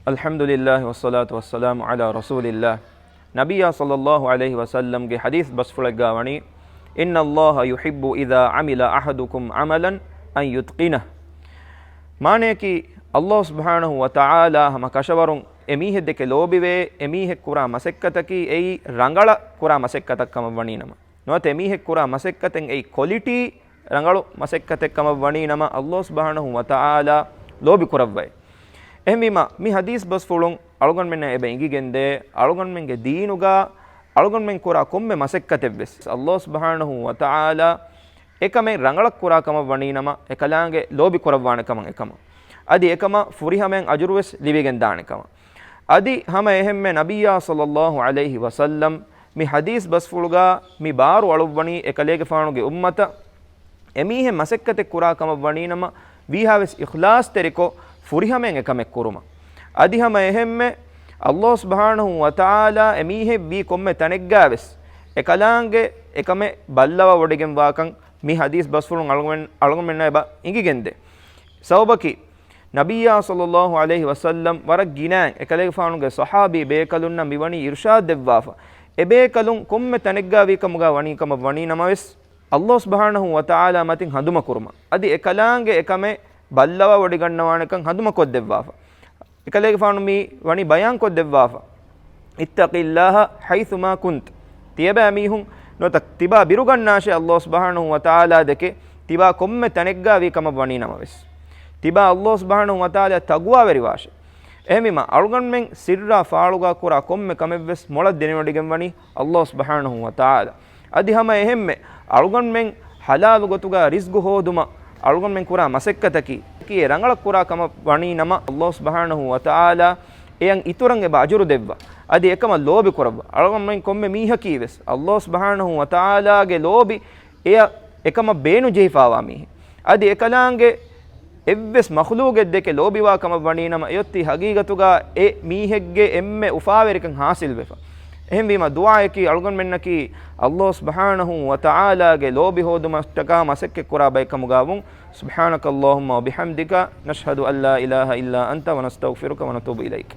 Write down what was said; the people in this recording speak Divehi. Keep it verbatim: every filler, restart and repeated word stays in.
الحمد لله والصلاة والسلام على رسول الله. ނަބިއްޔާ ޞައްލައްލާހު ޢަލައިހި ވަސައްލަމްގެ ޙަދީޘް ބަސްފުޅެއްގާ ވަނީ، إن الله يحب إذا عمل أحدكم عملا أن يتقنه. މާނަޔަކީ، ﷲ ސުބްޙާނަހު ވަތަޢާލާ ހަމަ ކަށަވަރުން އެމީހެއްދެކެ ލޯބިވޭ، އެމީހެއް ކުރާ މަސައްކަތަކީ އެއީ ރަނގަޅަށް ކުރާ މަސައްކަތަށް ކަމަށް ވަނީ ނަމަ. ނުވަތަ އެމީހެއް ކުރާ މަސައްކަތެއް އެއީ ކޮލިޓީ ރަނގަޅު މަސައްކަތެއް ކަމަށް ވަނީ ނަމަ، ﷲ ސުބްޙާނަހު ވަތަޢާލާ ލޯބި ކުރައްވައޭ. އެހެންވީމަ، މި ޙަދީޘް ބަސްފުޅުން އަޅުގަނޑުމެންނަށް އެބަ އިނގިގެންދޭ، އަޅުގަނޑުމެންގެ ދީނުގަ އަޅުގަނޑުމެން ކުރާ ކޮންމެ މަސައްކަތެއްވެސް، ﷲ ސުބްޙާނަހު ވަތަޢާލާ އެކަމެއް ރަނގަޅަށް ކުރާ ކަމަށް ވަނީ ނަމަ، އެކަލާނގެ ލޯބި ކުރައްވާނެ ކަމަށް އެކަމަށް. އަދި އެކަމަށް ފުރިހަމައިން އަޖުރުވެސް ލިބިގެން ދާނެ ކަމަށް. އަދި ހަމަ އެހެންމެ ނަބިއްޔާ ޞައްލައްލާހު ޢަލައިހި ވަސައްލަމް މި ޙަދީޘް ބަސްފުޅުގަ މި ބާރު އަޅުއްވަނީ އެކަލޭގެފާނުގެ އުއްމަތަށް އެމީހެއް މަސައްކަތެއް ކުރާ ކަމަށް ވަނީ ނަމަ، ވީހާވެސް އިޚްލާޞްތެރިކޮށް ފުރިހަމައިން އެކަމެއް ކުރުމަށް. އަދި ހަމަ އެހެންމެ ﷲ ސުބްޙާނަހު ވަތަޢާލާ އެމީހެއް ވީ ކޮންމެ ތަނެއްގާވެސް އެކަލާނގެ އެކަމެއް ބައްލަވަވޮޑިގެންވާކަން މި ޙަދީޘް ބަސްފުޅުން އަޅުގަނޑުމެން، އަޅުގަނޑުމެންނަށް އެބަ އިނގިގެންދޭ. ސަބަބަކީ، ނަބިއްޔާ ޞައްލައްލާހު ޢަލައިހި ވަސައްލަމް ވަރަށް ގިނައިން އެކަލޭގެފާނުގެ ޞަޙާބީ ބޭކަލުންނަށް މިވަނީ އިރުޝާދު ދެއްވާފަ. އެބޭކަލުން ކޮންމެ ތަނެއްގާ ވީ ކަމުގާ ވަނީ ކަމަށް ވަނީ ނަމަވެސް، ﷲ ސުބްޙާނަހު ވަތަޢާލާ މަތިން ހަނދުމަކުރުމަށް، އަދި އެކަލާނގެ އެކަމެއް ބައްލަވަވޮޑިގަންނަވާނެކަން ހަނދުމަކޮށްދެއްވާފަ. އެކަލޭގެފާނު މި ވަނީ ބަޔާންކޮށްދެއްވާފަ، اتق الله حيثما كنت. ތިޔަބައިމީހުން ނުވަތަ ތިބާ ބިރުގަންނާށޭ ﷲ ސުބްޙާނަހު ވަތަޢާލާ ދެކެ، ތިބާ ކޮންމެ ތަނެއްގާ ވީ ކަމަށް ވަނީ ނަމަވެސް. ތިބާ ﷲ ސުބްޙާނަހު ވަތަޢާލާ ތަޤްވާވެރިވާށޭ. އެހެންވީމަ، އަޅުގަނޑުމެން ސިއްރާ ފާޅުގާ ކުރާ ކޮންމެ ކަމެއްވެސް މޮޅަށް ދެނެވޮޑިގެންވަނީ ﷲ ސުބްޙާނަހު ވަތަޢާލާ. އަދި ހަމަ އެހެންމެ، އަޅުގަނޑުމެން ޙަލާލު ގޮތުގާ ރިޒްގު ހޯދުމަށް އަޅުގަނޑުމެން ކުރާ މަސައްކަތަކީ، އެކީ ރަނގަޅަށް ކުރާ ކަމަށް ވަނީ ނަމަ، ﷲ ސުބްޙާނަހު ވަތަޢާލާ އެއަށް އިތުރަށް އެބަ އަޖުރު ދެއްވާ. އަދި އެކަމަށް ލޯބި ކުރައްވާ. އަޅުގަނޑުމެން ކޮންމެ މީހަކީވެސް، ﷲ ސުބްޙާނަހު ވަތަޢާލާގެ ލޯބި އެއަށް އެކަމަށް ބޭނުން ޖެހިފާވާ މީހެއް. އަދި އެކަލާނގެ އެއްވެސް މަޚްލޫގެއް ދެކެ ލޯބިވާ ކަމަށް ވަނީ ނަމަ، އެއޮތީ ހަގީގަތުގާ އެ މީހެއްގެ އެންމެ އުފާވެރިކަން ޙާޞިލްވެފަ. އެހެންވީމަ، ދުޢާއަކީ އަޅުގަނޑުމެންނަކީ ﷲ ސުބްޙާނަހު ވަތަޢާލާގެ ލޯބި ހޯދުމަށްޓަކާ މަސައްކަތް ކުރާ ބައެއް ކަމުގާ ވުން. سبحانك اللهم وبحمدك، نشهد أن لا إله إلا أنت، ونستغفرك ونتوب إليك.